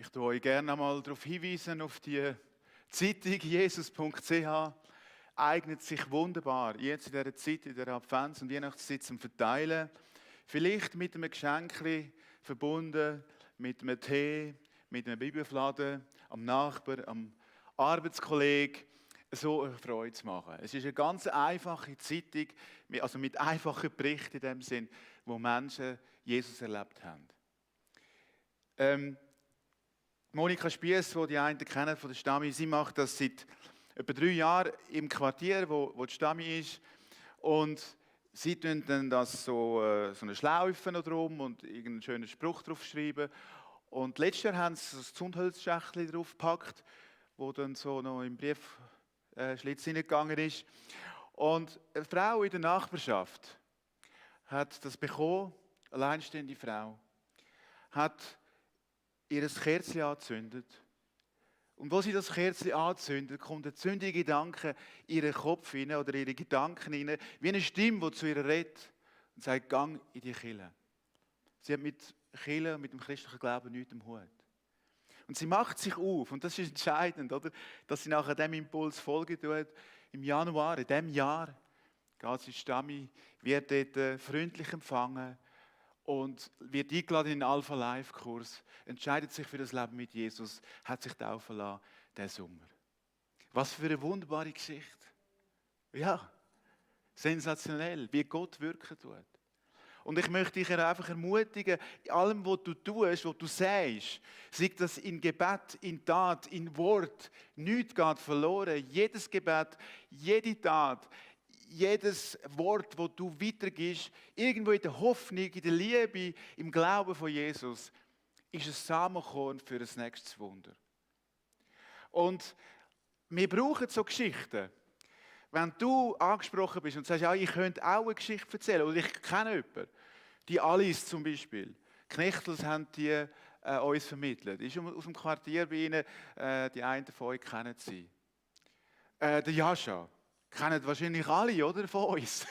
Ich tue euch gerne einmal darauf hinweisen, auf die Zeitung jesus.ch. Eignet sich wunderbar, jetzt in dieser Zeit, in der Advents- und Weihnachtszeit zum Verteilen. Vielleicht mit einem Geschenkchen verbunden, mit einem Tee, mit einem Bibelfladen, am Nachbar, am Arbeitskollegen, so eine Freude zu machen. Es ist eine ganz einfache Zeitung, also mit einfachen Berichten in dem Sinn, wo Menschen Jesus erlebt haben. Monika Spiess, die die einen kennen von der Stami, sie macht das seit etwa 3 Jahren im Quartier, wo die Stami ist. Und sie tun dann das so eine Schlaufe noch drum und irgendeinen schönen Spruch drauf schreiben. Und letztes Jahr haben sie das Zündholzschächtchen drauf gepackt, wo dann so noch im Briefschlitz hineingegangen ist. Und eine Frau in der Nachbarschaft hat das bekommen, eine alleinstehende Frau, hat ihr Kerzchen angezündet. Und wo sie das Kerzchen anzündet, kommt ein zündiger Gedanke in ihren Kopf hinein oder ihre Gedanken hinein, wie eine Stimme, die zu ihr redet und sagt, gang in die Kirche. Sie hat mit Kirche und mit dem christlichen Glauben nichts am Hut. Und sie macht sich auf, und das ist entscheidend, oder? Dass sie nachher dem Impuls folgen tut. Im Januar, in diesem Jahr, geht sie in die Stami, wird dort freundlich empfangen und wird eingeladen in den Alpha-Life-Kurs, entscheidet sich für das Leben mit Jesus, hat sich taufen lassen, diesen Sommer. Was für eine wunderbare Geschichte. Ja, sensationell, wie Gott wirken tut. Und ich möchte dich einfach ermutigen, in allem, was du tust, was du sagst, sei das in Gebet, in Tat, in Wort, nichts geht verloren. Jedes Gebet, jede Tat, jedes Wort, das du weitergibst, irgendwo in der Hoffnung, in der Liebe, im Glauben von Jesus, ist ein Samenkorn für das nächste Wunder. Und wir brauchen so Geschichten. Wenn du angesprochen bist und sagst, ja, ich könnte auch eine Geschichte erzählen, oder ich kenne jemanden, die Alice zum Beispiel, Knechtels haben die uns vermittelt, ist aus dem Quartier bei ihnen, die einen von euch kennen sie. Der Jascha, kennen wahrscheinlich alle, oder, von uns,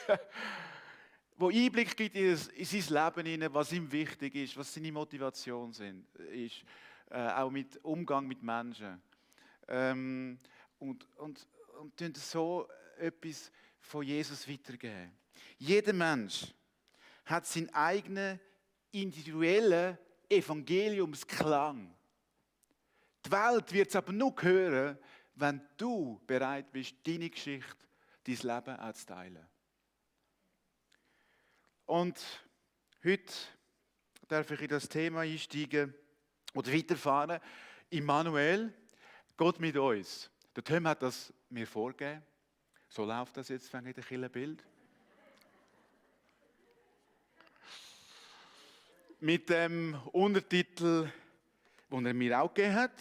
wo Einblick gibt in sein Leben hinein, was ihm wichtig ist, was seine Motivation ist, auch mit Umgang mit Menschen. Und so etwas von Jesus weitergeben. Jeder Mensch hat seinen eigenen individuellen Evangeliumsklang. Die Welt wird es aber nur hören, wenn du bereit bist, deine Geschichte, dein Leben auch zu teilen. Und heute darf ich in das Thema einsteigen oder weiterfahren. Immanuel, Gott mit uns. Der Tom hat das mir vorgegeben. So läuft das jetzt, wenn ich das Kirchenbild. Mit dem Untertitel, den er mir auch gegeben hat.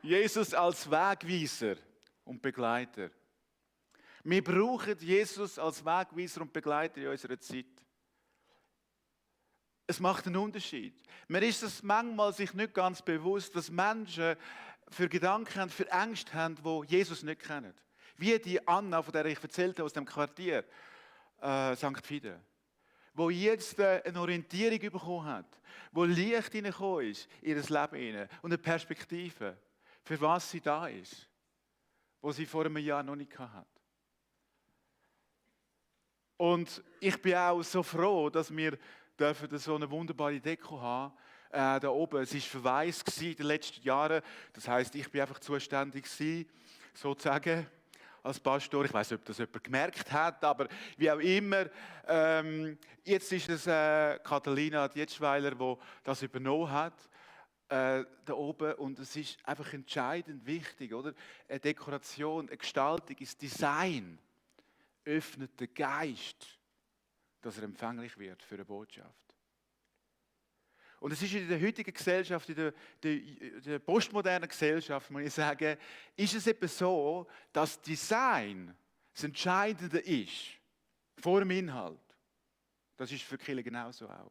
Jesus als Wegweiser und Begleiter. Wir brauchen Jesus als Wegweiser und Begleiter in unserer Zeit. Es macht einen Unterschied. Man ist es manchmal sich nicht ganz bewusst, dass Menschen für Gedanken haben, für Ängste haben, die Jesus nicht kennen. Wie die Anna, von der ich erzählt habe, aus dem Quartier St. Fide. Wo jetzt eine Orientierung bekommen hat, wo Licht hineingekommen ist in ihr Leben hinein und eine Perspektive, für was sie da ist, wo sie vor einem Jahr noch nicht hatte. Und ich bin auch so froh, dass wir so eine wunderbare Deko haben. Da oben, es war verwaist in den letzten Jahren. Das heisst, ich bin einfach zuständig gewesen, sozusagen, als Pastor. Ich weiss nicht, ob das jemand gemerkt hat, aber wie auch immer. Jetzt ist es Katharina Dietschweiler, die das übernommen hat, da oben. Und es ist einfach entscheidend wichtig, oder? Eine Dekoration, eine Gestaltung, das Design öffnet den Geist, dass er empfänglich wird für eine Botschaft. Und es ist in der heutigen Gesellschaft, in der postmodernen Gesellschaft, muss ich sagen, ist es eben so, dass Design das Entscheidende ist vor dem Inhalt. Das ist für die Kirche genauso auch.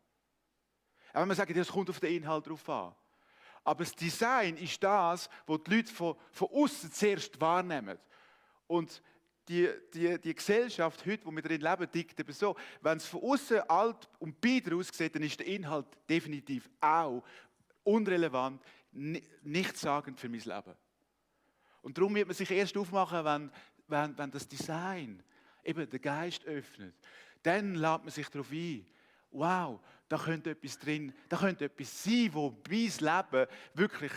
Aber man sagt, das kommt auf den Inhalt drauf an. Aber das Design ist das, was die Leute von außen zuerst wahrnehmen. Und die Gesellschaft heute, wo wir drin leben, tickt eben so. Wenn es von außen alt und bieder aussieht, dann ist der Inhalt definitiv auch unrelevant, nichtssagend für mein Leben. Und darum wird man sich erst aufmachen, wenn das Design eben den Geist öffnet. Dann lädt man sich darauf ein. Wow, da könnte etwas drin, da könnte etwas sein, wo mein Leben wirklich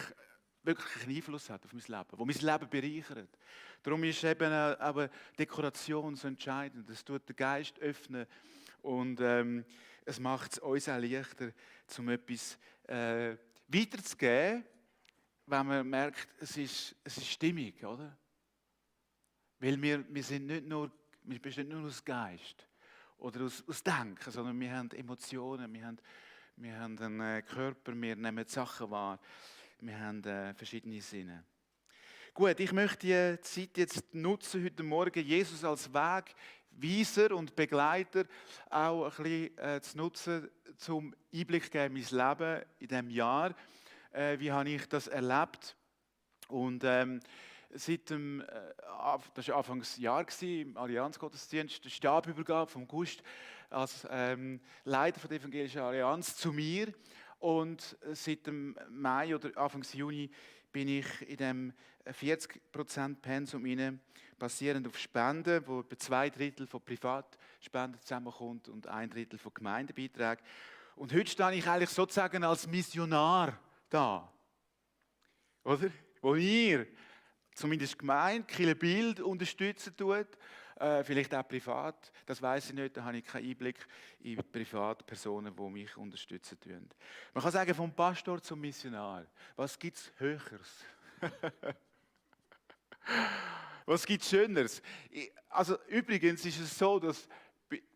einen Einfluss hat auf mein Leben, wo mein Leben bereichert. Darum ist eben auch Dekoration so entscheidend. Es tut den Geist öffnen und es macht es uns auch leichter, um etwas weiterzugeben, wenn man merkt, es ist stimmig, oder? Weil wir bestehen nicht nur aus Geist oder aus Denken, sondern wir haben Emotionen, wir haben einen Körper, wir nehmen die Sachen wahr, wir haben verschiedene Sinne. Gut, ich möchte die Zeit jetzt nutzen, heute Morgen Jesus als Wegweiser und Begleiter auch ein bisschen zu nutzen, zum Einblick geben in mein Leben in diesem Jahr. Wie habe ich das erlebt? Und seit dem, das war Anfangsjahr im Allianz-Gottesdienst, der Stabübergabe vom Gust als Leiter der Evangelischen Allianz zu mir. Und seit dem Mai oder Anfangs Juni bin ich in dem 40% Pensum rein, basierend auf Spenden, wo etwa 2/3 von Privatspenden zusammenkommt und 1/3 von Gemeindebeiträgen. Und heute stehe ich eigentlich sozusagen als Missionar da. Oder? Wo ihr zumindest Gemeinde, Kirchenbild unterstützen tut, vielleicht auch privat, das weiß ich nicht, da habe ich keinen Einblick in Privatpersonen, die mich unterstützen tun. Man kann sagen, vom Pastor zum Missionar, was gibt es Höheres? Was gibt es Schöneres? Also übrigens ist es so, dass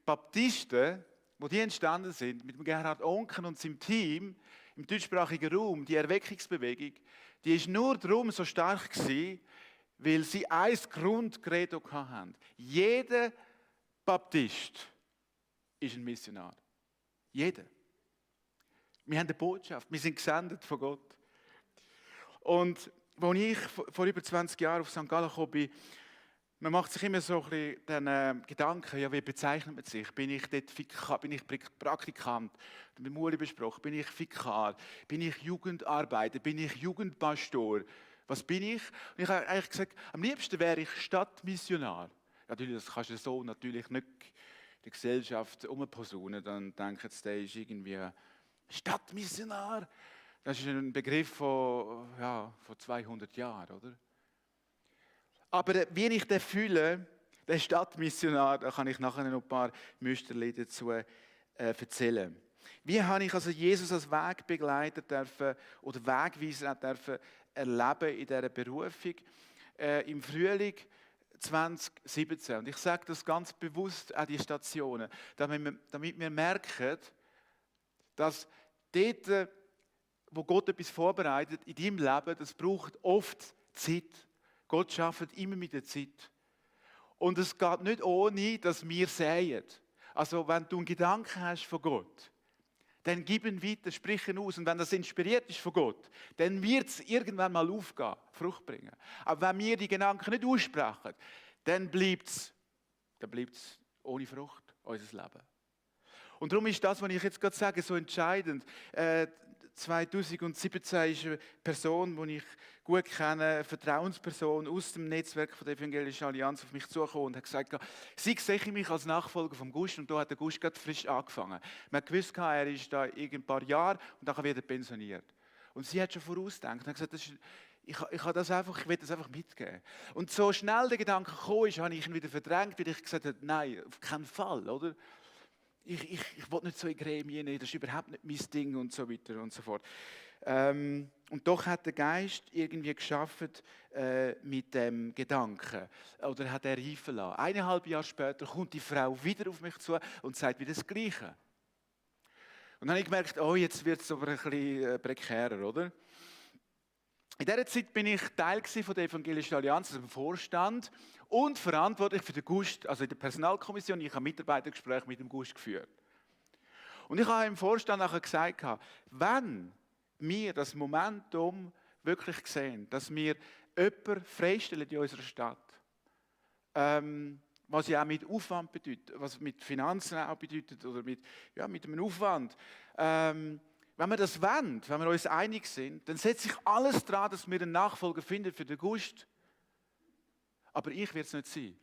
Baptisten, die entstanden sind, mit dem Gerhard Onken und seinem Team im deutschsprachigen Raum, die Erweckungsbewegung, die ist nur darum so stark gewesen, weil sie ein Grundcredo hatten. Jeder Baptist ist ein Missionar. Jeder. Wir haben eine Botschaft, wir sind gesendet von Gott. Und als ich vor über 20 Jahren auf St. Gallen gekommen bin, man macht sich immer so ein bisschen den Gedanken, ja, wie bezeichnet man sich? Bin ich dort bin ich Praktikant? Mit Uli besprochen, bin ich Vikar? Bin ich Jugendarbeiter? Bin ich Jugendpastor? Was bin ich? Und ich habe eigentlich gesagt, am liebsten wäre ich Stadtmissionar. Natürlich, das kannst du so natürlich nicht die Gesellschaft umposaunen. Dann denken sie, der ist irgendwie Stadtmissionar. Das ist ein Begriff von 200 Jahren, oder? Aber wie ich den fühle, den Stadtmissionar, da kann ich nachher noch ein paar Müsterchen dazu erzählen. Wie habe ich also Jesus als Wegbegleiter dürfen, oder Wegweiser dürfen erleben in dieser Berufung im Frühling 2017. Und ich sage das ganz bewusst an die Stationen, damit wir merken, dass dort, wo Gott etwas vorbereitet in deinem Leben, das braucht oft Zeit. Gott schafft immer mit der Zeit. Und es geht nicht ohne, dass wir säen. Also wenn du einen Gedanken hast von Gott, dann gib ihn weiter, sprich ihn aus. Und wenn das inspiriert ist von Gott, dann wird es irgendwann mal aufgehen, Frucht bringen. Aber wenn wir die Gedanken nicht aussprechen, dann bleibt es ohne Frucht, unser Leben. Und darum ist das, was ich jetzt gerade sage, so entscheidend. 2017 ist eine Person, die ich gut kenne, eine Vertrauensperson aus dem Netzwerk von der Evangelischen Allianz auf mich zugekommen und hat gesagt, sie sehe ich mich als Nachfolger vom Gust, und da hat der Gust gerade frisch angefangen. Man hat gewusst, er ist da ein paar Jahre und dann wird er pensioniert. Und sie hat schon vorausgedacht und hat gesagt, ich will das einfach mitgeben. Und so schnell der Gedanke gekommen ist, habe ich ihn wieder verdrängt, weil ich gesagt habe, nein, auf keinen Fall, oder? Ich will nicht so in Gremien, das ist überhaupt nicht mein Ding und so weiter und so fort. Und doch hat der Geist irgendwie geschaffen mit dem Gedanken. Oder hat er reifen lassen. 1,5 Jahre später kommt die Frau wieder auf mich zu und sagt wieder das Gleiche. Und dann habe ich gemerkt, jetzt wird es aber ein bisschen prekärer, oder? In dieser Zeit bin ich Teil von der Evangelischen Allianz, also im Vorstand und verantwortlich für den Gust, also in der Personalkommission. Ich habe Mitarbeitergespräche mit dem Gust geführt. Und ich habe im Vorstand nachher gesagt, wenn wir das Momentum wirklich sehen, dass wir jemanden freistellen in unserer Stadt, was ja auch mit Aufwand bedeutet, was mit Finanzen auch bedeutet oder mit einem Aufwand, Wenn wir das wollen, wenn wir uns einig sind, dann setze ich alles daran, dass wir einen Nachfolger finden für den Gust. Aber ich werde es nicht sein.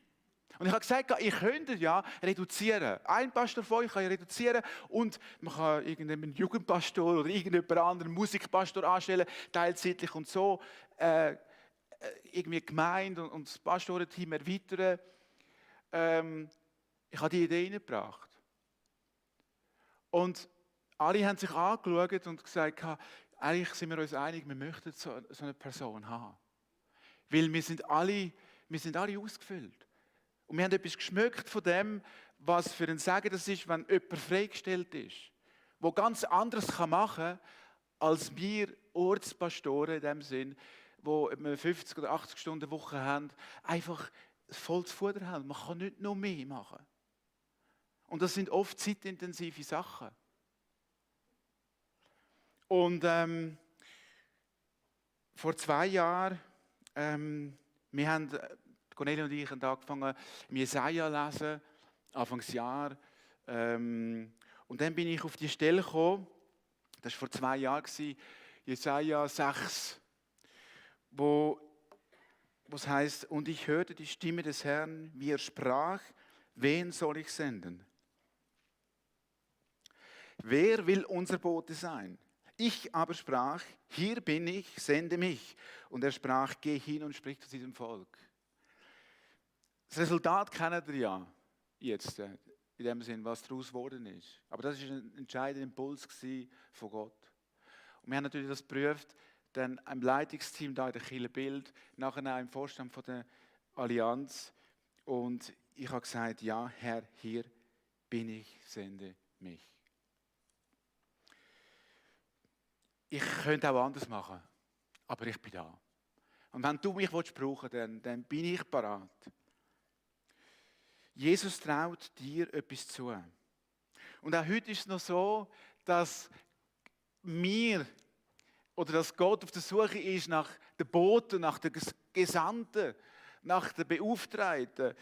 Und ich habe gesagt, ich könnte ja reduzieren. Ein Pastor von euch kann ja reduzieren und man kann irgendeinen Jugendpastor oder irgendjemand anderen Musikpastor anstellen, teilzeitlich und so irgendwie die Gemeinde und das Pastorenteam erweitern. Ich habe die Idee eingebracht. Und alle haben sich angeschaut und gesagt, eigentlich sind wir uns einig, wir möchten so eine Person haben. Weil wir sind alle ausgefüllt. Und wir haben etwas geschmeckt von dem, was für ein Segen das ist, wenn jemand freigestellt ist. Der ganz anderes machen kann, als wir Ortspastoren in dem Sinn, die 50 oder 80 Stunden Woche haben, einfach voll zu Futter haben. Man kann nicht noch mehr machen. Und das sind oft zeitintensive Sachen. Und vor 2 Jahren, wir haben, Cornelia und ich, haben angefangen, Jesaja zu lesen, Anfangsjahr. Und dann bin ich auf die Stelle gekommen, das war vor 2 Jahren, Jesaja 6, wo es heißt, und ich hörte die Stimme des Herrn, wie er sprach, wen soll ich senden? Wer will unser Bote sein? Ich aber sprach, hier bin ich, sende mich. Und er sprach, geh hin und sprich zu diesem Volk. Das Resultat kennt ihr ja jetzt, in dem Sinn, was daraus geworden ist. Aber das war ein entscheidender Impuls von Gott. Und wir haben natürlich das geprüft, dann im Leitungsteam da in der Kirche Bild, nachher auch im Vorstand von der Allianz. Und ich habe gesagt, ja Herr, hier bin ich, sende mich. Ich könnte auch anders machen, aber ich bin da. Und wenn du mich brauchen willst, dann bin ich parat. Jesus traut dir etwas zu. Und auch heute ist es noch so, dass Gott auf der Suche ist nach den Boten, nach den Gesandten, nach den Beauftragten,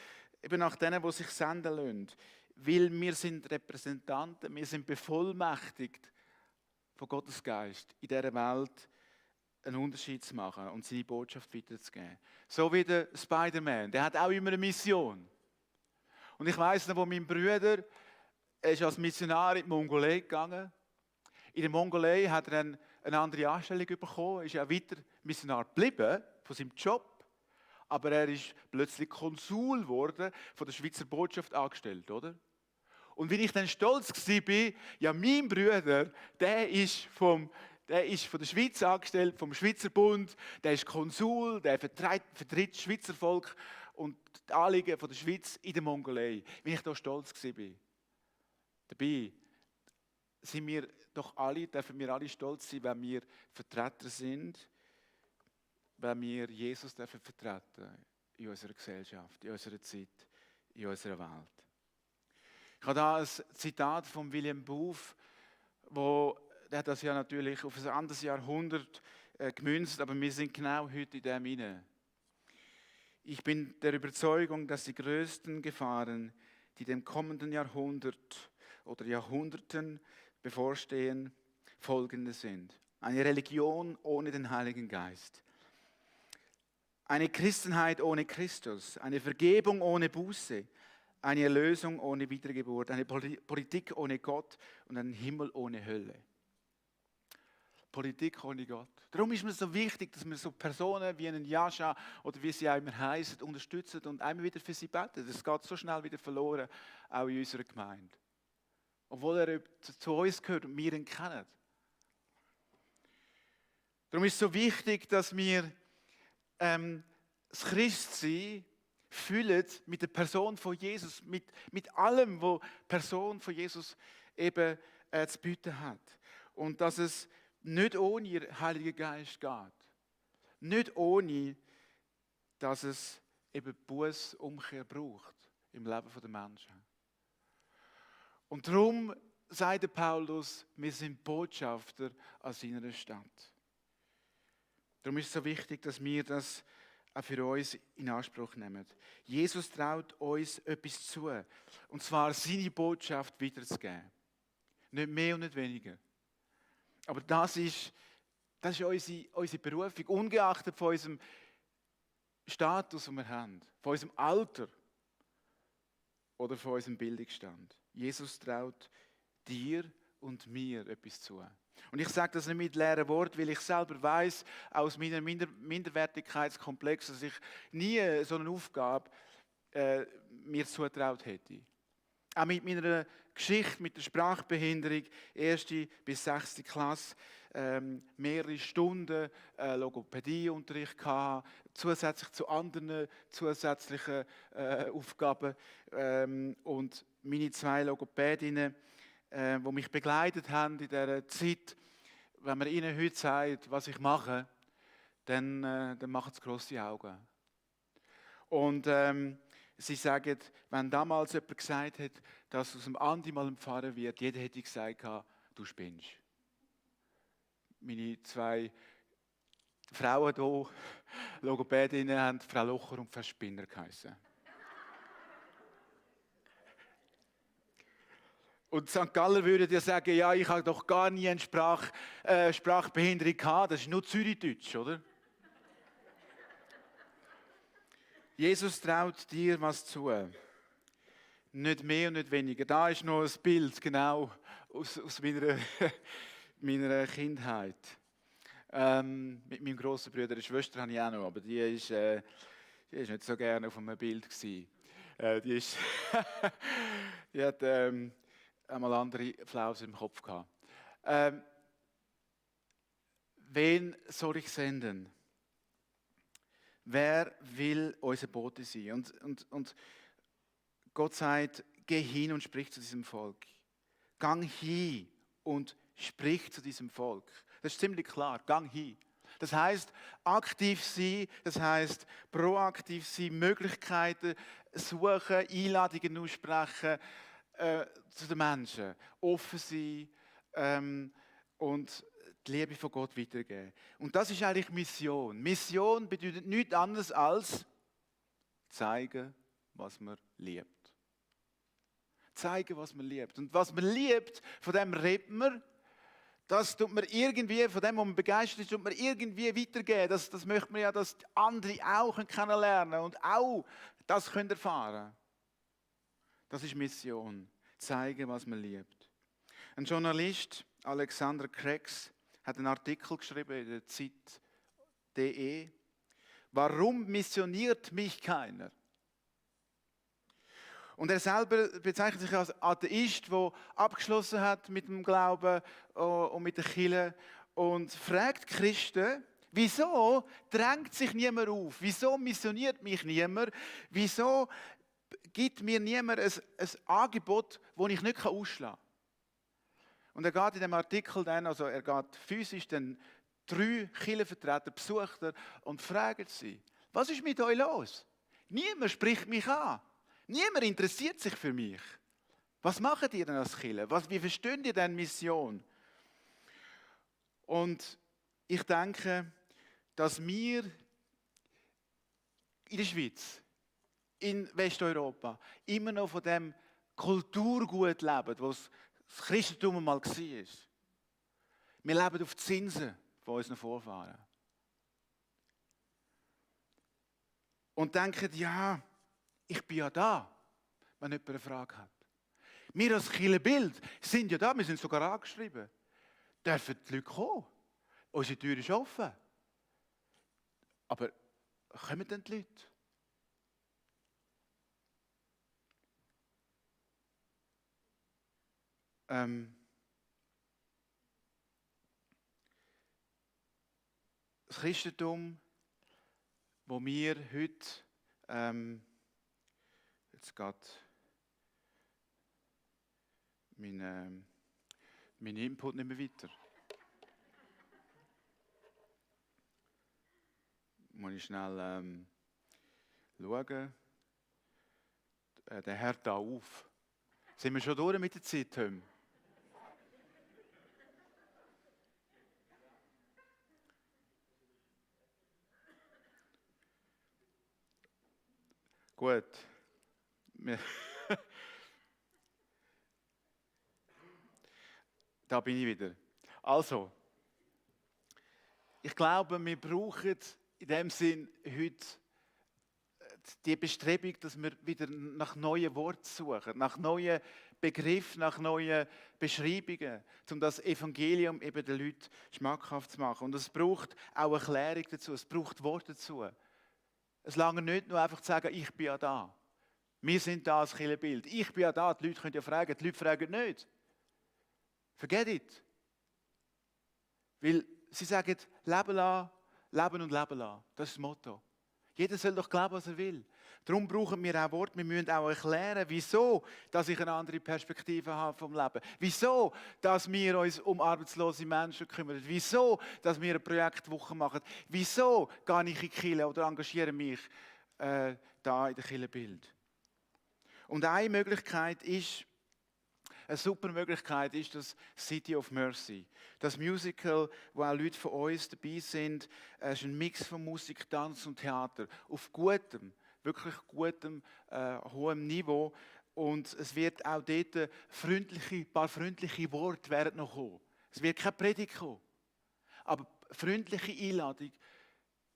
eben nach denen, die sich senden lassen. Weil wir sind Repräsentanten, wir sind bevollmächtigt von Gottes Geist, in dieser Welt einen Unterschied zu machen und seine Botschaft weiterzugeben. So wie der Spider-Man, der hat auch immer eine Mission. Und ich weiss noch, wo mein Bruder ist als Missionar in die Mongolei gegangen. In der Mongolei hat er eine andere Anstellung bekommen, ist ja weiter Missionar geblieben von seinem Job. Aber er ist plötzlich Konsul geworden, von der Schweizer Botschaft angestellt, oder? Und wie ich dann stolz war, ja, mein Bruder, der ist von der Schweiz angestellt, vom Schweizer Bund, der ist Konsul, der vertritt das Schweizer Volk und die Anliegen von der Schweiz in der Mongolei. Wie ich da stolz war. Dabei dürfen wir alle stolz sein, wenn wir Vertreter sind, wenn wir Jesus vertreten in unserer Gesellschaft, in unserer Zeit, in unserer Welt. Ich habe da ein Zitat von William Booth, der hat das ja natürlich auf ein anderes Jahrhundert gemünzt, aber wir sind genau heute in dem hinein. Ich bin der Überzeugung, dass die größten Gefahren, die dem kommenden Jahrhundert oder Jahrhunderten bevorstehen, folgende sind. Eine Religion ohne den Heiligen Geist. Eine Christenheit ohne Christus. Eine Vergebung ohne Buße. Eine Erlösung ohne Wiedergeburt. Eine Politik ohne Gott und einen Himmel ohne Hölle. Politik ohne Gott. Darum ist mir so wichtig, dass wir so Personen wie einen Jascha oder wie sie auch immer heißen, unterstützen und einmal wieder für sie beten. Das geht so schnell wieder verloren, auch in unserer Gemeinde. Obwohl er zu uns gehört und wir ihn kennen. Darum ist es so wichtig, dass wir das Christsein fühlen mit der Person von Jesus, mit allem, was die Person von Jesus eben zu bieten hat. Und dass es nicht ohne den Heiligen Geist geht. Nicht ohne, dass es eben Bußumkehr braucht im Leben der Menschen. Und darum sagt Paulus, wir sind Botschafter an seiner Stadt. Darum ist es so wichtig, dass wir das auch für uns in Anspruch nehmen. Jesus traut uns etwas zu, und zwar seine Botschaft weiterzugeben. Nicht mehr und nicht weniger. Aber das ist unsere Berufung, ungeachtet von unserem Status, den wir haben, von unserem Alter oder von unserem Bildungsstand. Jesus traut dir und mir etwas zu. Und ich sage das nicht mit leeren Worten, weil ich selber weiß aus meinem Minderwertigkeitskomplex, dass ich nie so eine Aufgabe mir zutraut hätte. Auch mit meiner Geschichte, mit der Sprachbehinderung, 1. bis 6. Klasse, mehrere Stunden Logopädieunterricht gehabt, zusätzlich zu anderen zusätzlichen Aufgaben. Und meine 2 Logopädinnen, die mich begleitet haben in dieser Zeit, wenn man ihnen heute sagt, was ich mache, dann machen sie grosse Augen. Und sie sagen, wenn damals jemand gesagt hat, dass aus dem Andi mal ein Pfarrer wird, jeder hätte gesagt, du spinnst. Meine 2 Frauen hier, Logopädinnen, haben Frau Locher und Frau Spinner geheissen. Und St. Galler würde dir sagen, ja, ich habe doch gar nie eine Sprachbehinderung gehabt, das ist nur Zürichdeutsch, oder? Jesus traut dir was zu. Nicht mehr und nicht weniger. Da ist noch ein Bild, genau, aus meiner Kindheit. Mit meinem grossen Bruder, der Schwester habe ich auch noch, aber die ist nicht so gerne auf einem Bild gewesen. Die hat einmal andere Flausen im Kopf gehabt. Wen soll ich senden? Wer will unser Bote sein? Und Gott sagt, geh hin und sprich zu diesem Volk. Gang hin und sprich zu diesem Volk. Das ist ziemlich klar, gang hin. Das heißt, aktiv sein, das heißt, proaktiv sein, Möglichkeiten suchen, Einladungen aussprechen zu den Menschen, offen sein und die Liebe von Gott weitergeben. Und das ist eigentlich Mission. Mission bedeutet nichts anderes als zeigen, was man liebt. Zeigen, was man liebt. Und was man liebt, von dem redet man. Das tut man irgendwie, von dem, wo man begeistert ist, tut man irgendwie weitergeben. Das möchte man ja, dass die anderen auch kennenlernen und auch das können erfahren. Das ist Mission. Zeigen, was man liebt. Ein Journalist, Alexander Krex, hat einen Artikel geschrieben in der Zeit.de. Warum missioniert mich keiner? Und er selber bezeichnet sich als Atheist, der abgeschlossen hat mit dem Glauben und mit der Kirche und fragt Christen, wieso drängt sich niemand auf? Wieso missioniert mich niemand? Wieso gibt mir niemand ein Angebot, das ich nicht ausschlagen kann? Und er geht in dem Artikel dann, also er geht physisch dann 3 Kirchenvertreter besucht er und fragt sie, was ist mit euch los? Niemand spricht mich an. Niemand interessiert sich für mich. Was macht ihr denn als Kirche? Wie versteht ihr denn Mission? Und ich denke, dass wir in der Schweiz, in Westeuropa, immer noch von dem Kulturgut leben, was das Christentum einmal war. Wir leben auf die Zinsen von unseren Vorfahren. Und denken, ja, ich bin ja da, wenn jemand eine Frage hat. Wir als Kirchenbild sind ja da, wir sind sogar angeschrieben. Dürfen die Leute kommen? Unsere Tür ist offen. Aber kommen denn die Leute? Das Christentum, wo wir heute, jetzt geht mein Input nicht mehr weiter. Muss ich schnell schauen. Der hört da auf. Sind wir schon durch mit der Zeit, Tom? Gut. Da bin ich wieder. Also, ich glaube, wir brauchen in dem Sinn heute die Bestrebung, dass wir wieder nach neuen Worten suchen, nach neuen Begriffen, nach neuen Beschreibungen, um das Evangelium eben den Leuten schmackhaft zu machen. Und es braucht auch Erklärung dazu, es braucht Worte dazu. Es lange nicht nur einfach zu sagen, ich bin ja da. Wir sind da als Kirchenbild. Ich bin ja da, die Leute können ja fragen, die Leute fragen nicht. Forget it. Weil sie sagen, leben lassen, leben und leben lassen. Das ist das Motto. Jeder soll doch glauben, was er will. Darum brauchen wir auch Worte. Wir müssen auch erklären, wieso dass ich eine andere Perspektive habe vom Leben. Wieso, dass wir uns um arbeitslose Menschen kümmern. Wieso, dass wir eine Projektwoche machen. Wieso gehe ich in die Kirche oder engagiere mich da in der Kirchenbild. Und eine Möglichkeit ist, eine super Möglichkeit ist das City of Mercy. Das Musical, wo auch Leute von uns dabei sind, ist ein Mix von Musik, Tanz und Theater. Auf gutem, wirklich gutem, hohem Niveau. Und es wird auch dort ein paar freundliche Worte werden noch kommen. Es wird keine Predigt kommen. Aber freundliche Einladung,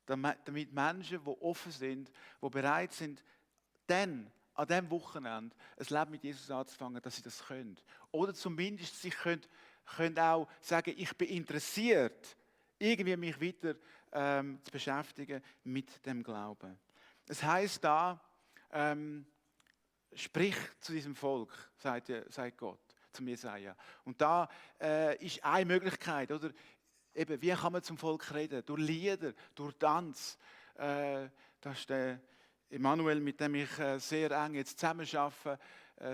damit Menschen, die offen sind, die bereit sind, dann an diesem Wochenende ein Leben mit Jesus anzufangen, dass sie das können. Oder zumindest sie können auch sagen, ich bin interessiert, irgendwie mich weiter zu beschäftigen mit dem Glauben. Es heisst da, sprich zu diesem Volk, sagt Gott, zum Jesaja. Und da ist eine Möglichkeit, oder? Eben, wie kann man zum Volk reden? Durch Lieder, durch Tanz. Das ist der Emanuel, mit dem ich sehr eng jetzt zusammen arbeite,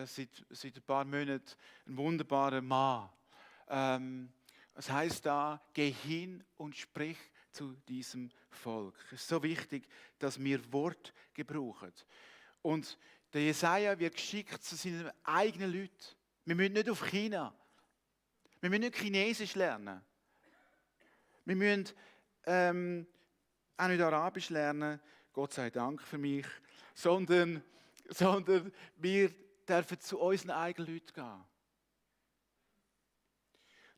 seit ein paar Monaten, ein wunderbarer Mann. Es heisst da, geh hin und sprich zu diesem Volk. Es ist so wichtig, dass wir Wort gebrauchen. Und der Jesaja wird geschickt zu seinen eigenen Leuten. Wir müssen nicht auf China. Wir müssen nicht Chinesisch lernen. Wir müssen auch nicht Arabisch lernen. Gott sei Dank für mich, sondern wir dürfen zu unseren eigenen Leuten gehen.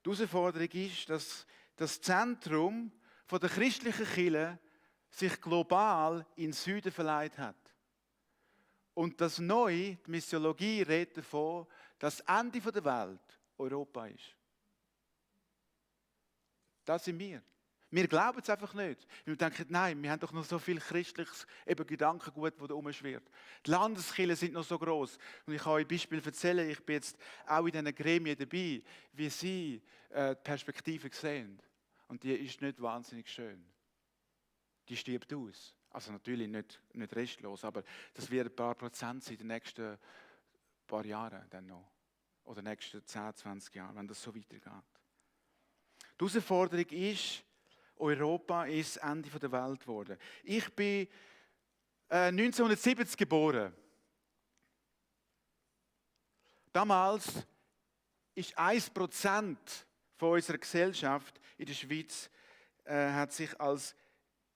Die Herausforderung ist, dass das Zentrum der christlichen Kirche sich global in den Süden verlegt hat. Und das Neue, die Missiologie, redet davon, dass das Ende der Welt Europa ist. Das sind wir. Wir glauben es einfach nicht. Wir denken, nein, wir haben doch noch so viel christliches Gedankengut, das da rumschwirrt. Die Landeskirchen sind noch so gross. Und ich kann euch ein Beispiel erzählen, ich bin jetzt auch in diesen Gremien dabei, wie sie die Perspektive sehen. Und die ist nicht wahnsinnig schön. Die stirbt aus. Also natürlich nicht restlos, aber das wird ein paar Prozent sein in den nächsten paar Jahren dann noch. Oder in den nächsten 10, 20 Jahren, wenn das so weitergeht. Die Herausforderung ist, Europa ist das Ende der Welt geworden. Ich bin 1970 geboren. Damals ist 1% von unserer Gesellschaft in der Schweiz hat sich als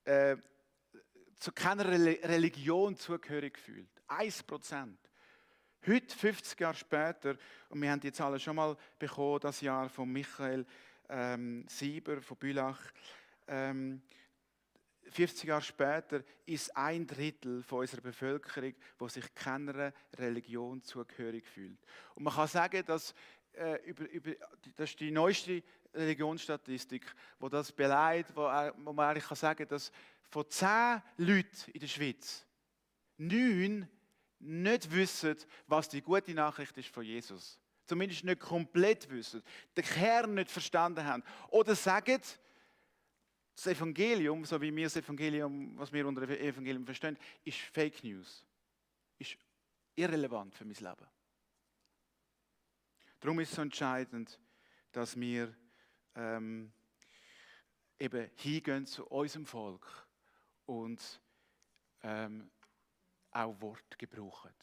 zu keiner Religion zugehörig gefühlt. 1%. Heute, 50 Jahre später, und wir haben die Zahlen schon mal bekommen, das Jahr von Michael Sieber von Bülach, 50 Jahre später ist 1/3 von unserer Bevölkerung, die sich keiner Religion zugehörig fühlt. Und man kann sagen, dass das ist die neueste Religionsstatistik, die das beleidigt, wo man eigentlich kann sagen, dass von 10 Leuten in der Schweiz 9 nicht wissen, was die gute Nachricht ist von Jesus. Zumindest nicht komplett wissen, den Kern nicht verstanden haben. Oder sagen, das Evangelium, so wie wir das Evangelium, was wir unter Evangelium verstehen, ist Fake News. Ist irrelevant für mein Leben. Darum ist es so entscheidend, dass wir eben hingehen zu unserem Volk und auch Wort gebrauchen.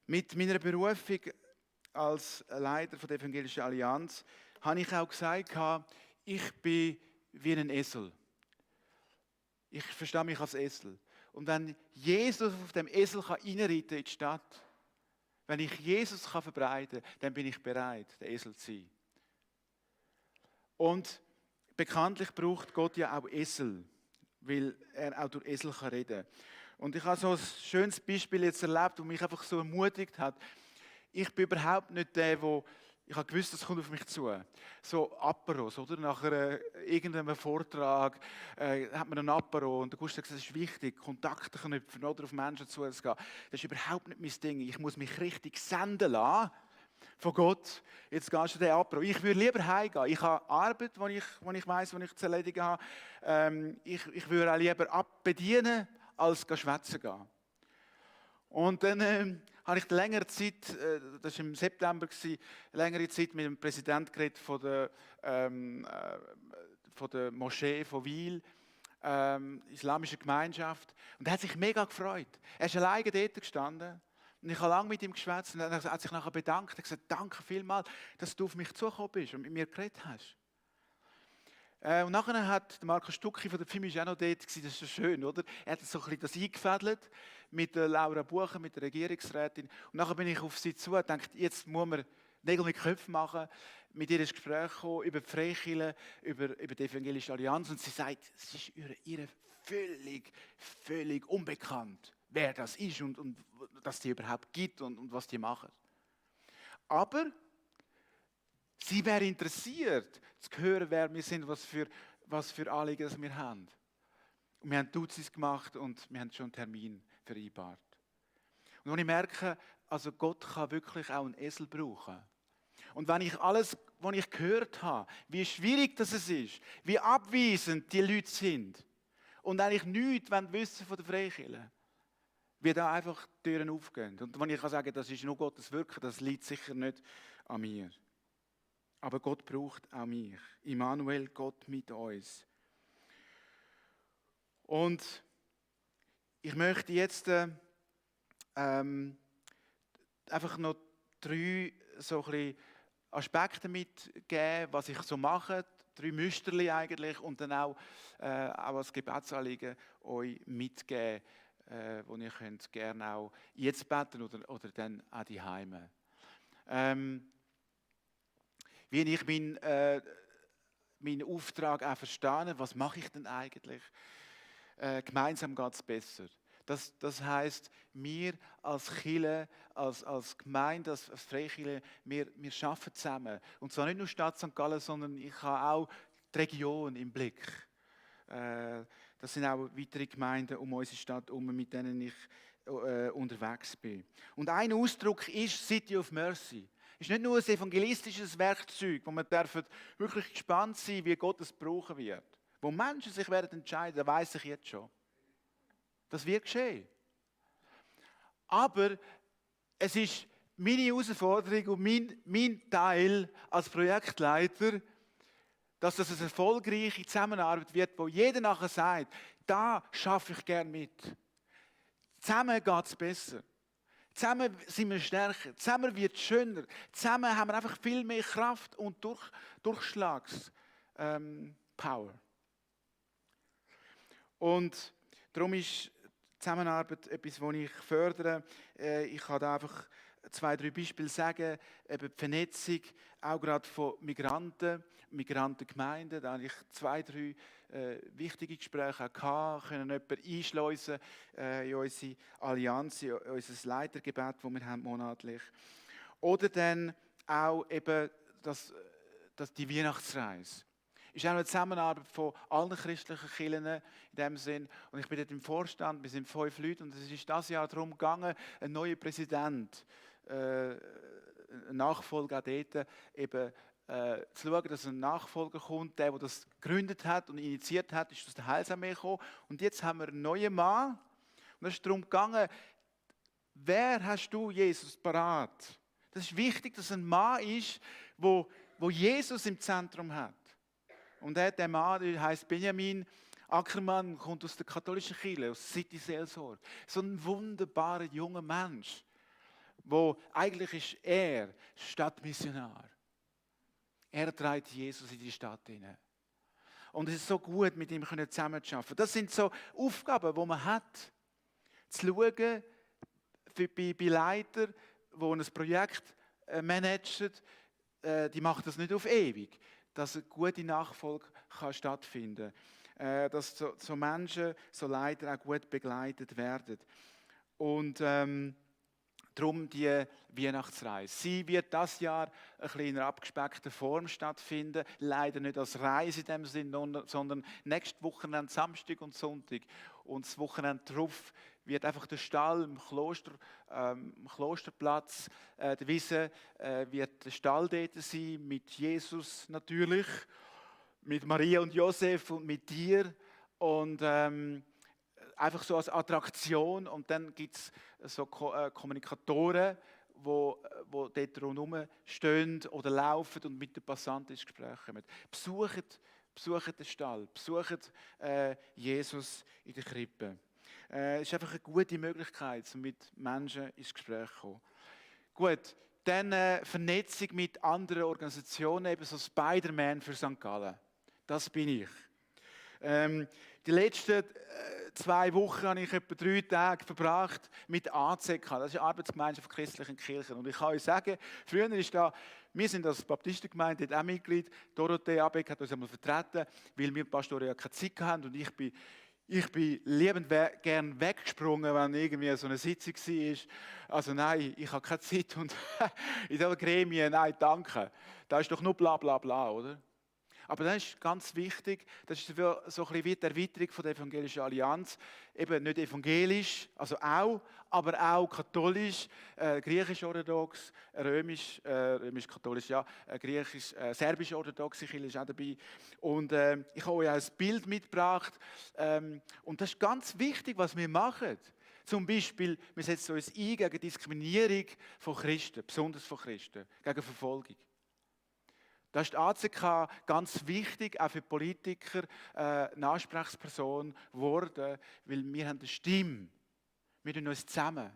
Mit meiner Berufung als Leiter der Evangelischen Allianz habe ich auch gesagt, ich bin wie ein Esel. Ich verstehe mich als Esel. Und wenn Jesus auf dem Esel reinreiten in die Stadt, wenn ich Jesus verbreiten kann, dann bin ich bereit, der Esel zu sein. Und bekanntlich braucht Gott ja auch Esel, weil er auch durch Esel reden kann. Und ich habe so ein schönes Beispiel jetzt erlebt, das mich einfach so ermutigt hat. Ich bin überhaupt nicht der, ich habe gewusst, das kommt auf mich zu. So Aperos, oder? Nach irgendeinem Vortrag hat man ein Apero und der Gustav hat gesagt, es ist wichtig, Kontakte knüpfen oder auf Menschen zuzugehen. Das ist überhaupt nicht mein Ding. Ich muss mich richtig senden lassen von Gott. Jetzt gehst du den Apero. Ich würde lieber heimgehen. Ich habe Arbeit, die ich weiss, die ich zu erledigen habe. Ich würde auch lieber abbedienen, als schwätzen gehen. Und dann habe ich längere Zeit, das war im September, längere Zeit mit dem Präsidenten geredet von der Moschee von Wil, islamische Gemeinschaft. Und er hat sich mega gefreut. Er ist alleine dort gestanden. Und ich habe lange mit ihm geschwätzt und er hat sich nachher bedankt. Er hat gesagt, danke vielmals, dass du auf mich zugekommen bist und mit mir geredet hast. Und nachher hat Markus Stucki von der FIMI auch noch dort gewesen, das ist so schön, oder? Er hat so ein bisschen das eingefädelt mit der Laura Bucher, mit der Regierungsrätin. Und nachher bin ich auf sie zu und dachte, jetzt muss man Nägel mit Köpfen machen, mit ihr ins Gespräch kommen über die Freikirche, über die Evangelische Allianz. Und sie sagt, es ist ihr völlig unbekannt, wer das ist und dass die überhaupt gibt und was die machen. Aber sie wäre interessiert, zu hören, wer wir sind, was für Anliegen das wir haben. Und wir haben Duzis gemacht und wir haben schon einen Termin vereinbart. Und wenn ich merke, also Gott kann wirklich auch einen Esel brauchen. Und wenn ich alles, was ich gehört habe, wie schwierig das ist, wie abweisend die Leute sind und eigentlich nichts wissen von der Freikirche, wie da einfach die Türen aufgehen. Und wenn ich sagen kann, das ist nur Gottes Wirken, das liegt sicher nicht an mir. Aber Gott braucht auch mich. Immanuel, Gott mit uns. Und ich möchte jetzt einfach noch 3 so ein bisschen Aspekte mitgeben, was ich so mache. 3 Müsterli eigentlich und dann auch als Gebetsanliegen euch mitgeben, wo ihr könnt gerne auch jetzt beten oder dann auch die Heime. Wie ich meinen Auftrag auch verstehe, was mache ich denn eigentlich? Gemeinsam geht es besser. Das heisst, wir als Kirche, als Gemeinde, als Freikirche, wir arbeiten zusammen. Und zwar nicht nur Stadt St. Gallen, sondern ich habe auch die Region im Blick. Das sind auch weitere Gemeinden um unsere Stadt herum, mit denen ich unterwegs bin. Und ein Ausdruck ist City of Mercy. Es ist nicht nur ein evangelistisches Werkzeug, wo man wirklich gespannt sein, wie Gott es brauchen wird. Wo Menschen sich werden entscheiden, weiss ich jetzt schon. Das wird geschehen. Aber es ist meine Herausforderung und mein Teil als Projektleiter, dass das eine erfolgreiche Zusammenarbeit wird, wo jeder nachher sagt, da schaffe ich gerne mit. Zusammen geht es besser. Zusammen sind wir stärker, zusammen wird es schöner, zusammen haben wir einfach viel mehr Kraft und Durchschlagspower. Und darum ist Zusammenarbeit etwas, das ich fördere. Ich kann da einfach 2, 3 Beispiele sagen. Eben die Vernetzung, auch gerade von Migrantengemeinden. Da habe ich 2, 3 wichtige Gespräche gehabt, können jemanden einschleusen in unsere Allianz, in unser Leitergebet, das wir haben monatlich. Oder dann auch eben die Weihnachtsreise. Ist auch eine Zusammenarbeit von allen christlichen Kirchen in dem Sinn. Und ich bin dort im Vorstand, wir sind 5 Leute und es ist dieses Jahr darum gegangen, ein neuer Präsident, ein Nachfolger auch dort, eben zu schauen, dass ein Nachfolger kommt, der das gegründet hat und initiiert hat, ist aus der Heilsarmee gekommen. Und jetzt haben wir einen neuen Mann. Und es ist darum gegangen, wer hast du, Jesus, parat? Das ist wichtig, dass ein Mann ist, wo Jesus im Zentrum hat. Und der Mann, der heisst Benjamin Ackermann, kommt aus der katholischen Kirche, aus City Seelsorge. So ein wunderbarer junger Mensch, wo eigentlich ist er Stadtmissionar. Er trägt Jesus in die Stadt hinein. Und es ist so gut, mit ihm zusammen zu arbeiten. Das sind so Aufgaben, die man hat. Zu schauen, bei Leitern, die ein Projekt managen, die machen das nicht auf ewig. dass eine gute Nachfolge kann stattfinden kann. Dass so Menschen, so Leiter auch gut begleitet werden. Und darum die Weihnachtsreise. Sie wird dieses Jahr ein bisschen in einer abgespeckten Form stattfinden. Leider nicht als Reise in dem Sinne, sondern nächste Wochenende, Samstag und Sonntag. Und das Wochenende darauf wird einfach der Stall im Klosterplatz, der Wiese, wird der Stall dort sein, mit Jesus natürlich, mit Maria und Josef und mit dir. Und einfach so als Attraktion. Und dann gibt es so Kommunikatoren, die dort rundherum stehen oder laufen und mit den Passanten ins Gespräch kommen. Besucht den Stall, besucht Jesus in der Krippe. Es ist einfach eine gute Möglichkeit, um mit Menschen ins Gespräch zu kommen. Gut, dann Vernetzung mit anderen Organisationen, eben so Spider-Man für St. Gallen. Das bin ich. Die letzten 2 Wochen habe ich etwa 3 Tage verbracht mit ACK. Das ist die Arbeitsgemeinschaft von christlichen Kirchen. Und ich kann euch sagen, früher ist da, wir sind als Baptistengemeinde dort auch Mitglied. Dorothee Abeck hat uns einmal vertreten, weil wir Pastoren ja keine Zeit hatten. Und ich bin liebend gern weggesprungen, wenn irgendwie so eine Sitzung war. Also nein, ich habe keine Zeit. Und in dieser Gremien, nein, danke. Da ist doch nur bla bla bla, oder? Aber das ist ganz wichtig, das ist so ein bisschen wie die Erweiterung von der Evangelischen Allianz. Eben nicht evangelisch, also auch, aber auch katholisch, griechisch-orthodox, römisch-katholisch, ja, serbisch-orthodoxe Kirche ist auch dabei. Und ich habe euch auch ein Bild mitgebracht. Und das ist ganz wichtig, was wir machen. Zum Beispiel, wir setzen uns ein gegen Diskriminierung von Christen, besonders von Christen, gegen Verfolgung. Da ist die ACK ganz wichtig, auch für Politiker, eine Ansprechperson geworden, weil wir haben eine Stimme. Wir tun uns zusammen.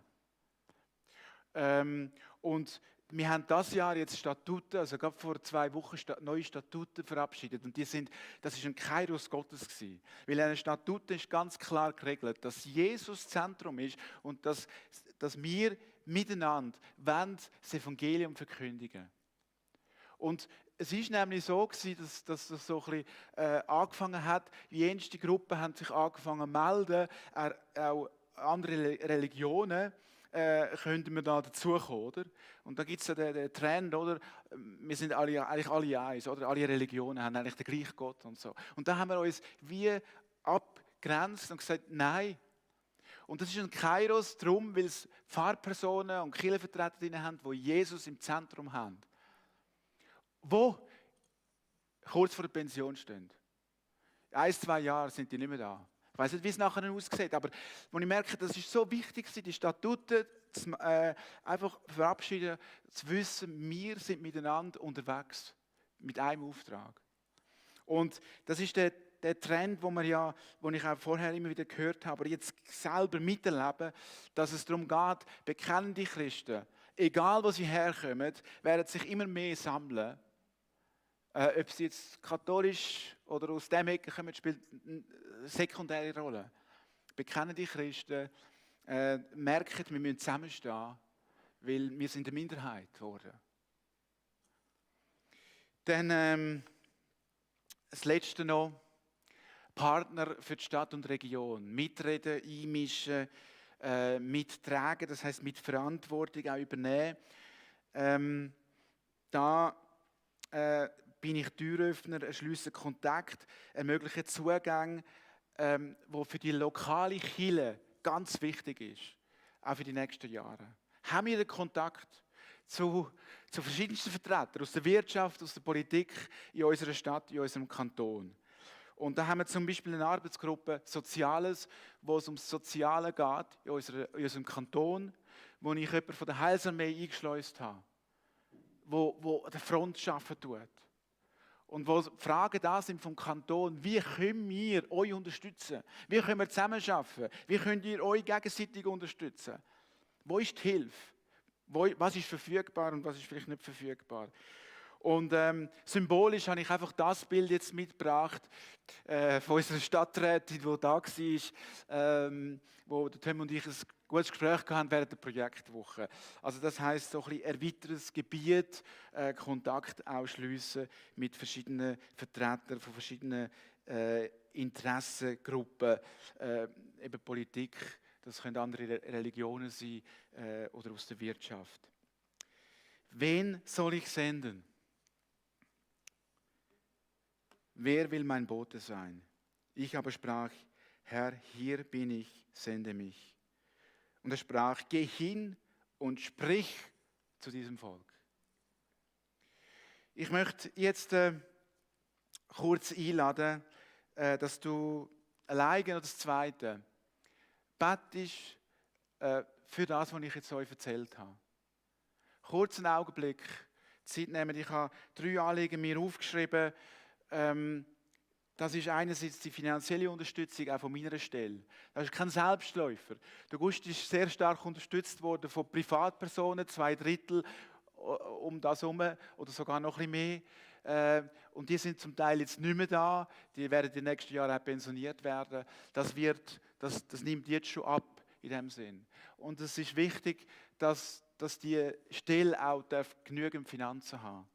Und wir haben dieses Jahr jetzt Statuten, also gerade vor 2 Wochen neue Statuten verabschiedet. Und das ist ein Kairos Gottes gewesen. Weil in den Statuten ist ganz klar geregelt, dass Jesus Zentrum ist und dass wir miteinander das Evangelium verkündigen. Und es ist nämlich so gewesen, dass das so ein bisschen angefangen hat. Die jenste Gruppen haben sich angefangen zu melden. Auch andere Religionen könnten wir da dazukommen, oder? Und da gibt es ja den Trend, oder? Wir sind eigentlich alle eins, oder? Alle Religionen haben eigentlich den gleichen Gott und so. Und da haben wir uns wie abgegrenzt und gesagt, nein. Und das ist ein Kairos darum, weil es Pfarrpersonen und Kirchenvertreterinnen haben, die Jesus im Zentrum haben. Wo kurz vor der Pension stehen. 1-2 Jahre sind die nicht mehr da. Ich weiß nicht, wie es nachher aussieht, aber wo ich merke, das ist so wichtig, die Statuten einfach verabschieden, zu wissen, wir sind miteinander unterwegs, mit einem Auftrag. Und das ist der Trend, den ich auch vorher immer wieder gehört habe, aber jetzt selber miterleben, dass es darum geht, bekennende Christen, egal wo sie herkommen, werden sich immer mehr sammeln. Ob sie jetzt katholisch oder aus dem Ecke kommen, spielt eine sekundäre Rolle. Bekennende Christen merken, wir müssen zusammenstehen, weil wir sind eine Minderheit geworden. Dann das Letzte noch, Partner für die Stadt und Region. Mitreden, einmischen, mittragen, das heisst mit Verantwortung auch übernehmen. Bin ich Türöffner, erschließe Kontakt, ermögliche Zugang, wo für die lokale Kirche ganz wichtig ist, auch für die nächsten Jahre. Haben wir den Kontakt zu verschiedensten Vertretern aus der Wirtschaft, aus der Politik in unserer Stadt, in unserem Kanton. Und da haben wir zum Beispiel eine Arbeitsgruppe Soziales, wo es ums Soziale geht in unserem Kanton, wo ich jemanden von der Heilsarmee eingeschleust habe, wo an der Front arbeiten tut. Und wo Fragen da sind vom Kanton, wie können wir euch unterstützen? Wie können wir zusammenarbeiten? Wie könnt ihr euch gegenseitig unterstützen? Wo ist die Hilfe? Was ist verfügbar und was ist vielleicht nicht verfügbar? Und symbolisch habe ich einfach das Bild jetzt mitgebracht von unserer Stadträtin, die da war, wo der Tim und ich ein gutes Gespräch gehabt während der Projektwoche. Also das heisst, so ein bisschen erweitertes Gebiet, Kontakt ausschliessen mit verschiedenen Vertretern von verschiedenen Interessengruppen, eben Politik, das können andere Religionen sein oder aus der Wirtschaft. Wen soll ich senden? Wer will mein Bote sein? Ich aber sprach, Herr, hier bin ich, sende mich. Und er sprach, geh hin und sprich zu diesem Volk. Ich möchte jetzt kurz einladen, dass du alleine oder das Zweite betest für das, was ich jetzt euch erzählt habe. Kurz einen Augenblick Zeit nehmen. Ich habe 3 Anliegen mir aufgeschrieben. Das ist einerseits die finanzielle Unterstützung auch von meiner Stelle. Das ist kein Selbstläufer. Der Gust ist sehr stark unterstützt worden von Privatpersonen, 2/3 um das herum oder sogar noch ein bisschen mehr. Und die sind zum Teil jetzt nicht mehr da. Die werden in den nächsten Jahren auch pensioniert werden. Das nimmt jetzt schon ab in dem Sinn. Und es ist wichtig, dass die Stelle auch genügend Finanzen haben.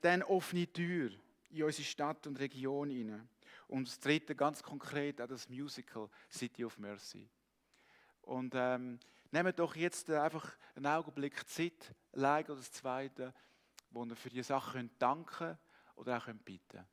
Dann offene Tür in unsere Stadt und Region hinein. Und das Dritte, ganz konkret, auch das Musical City of Mercy. Und nehmt doch jetzt einfach einen Augenblick Zeit, allein oder das Zweite, wo ihr für diese Sachen danken könnt oder auch bitten könnt.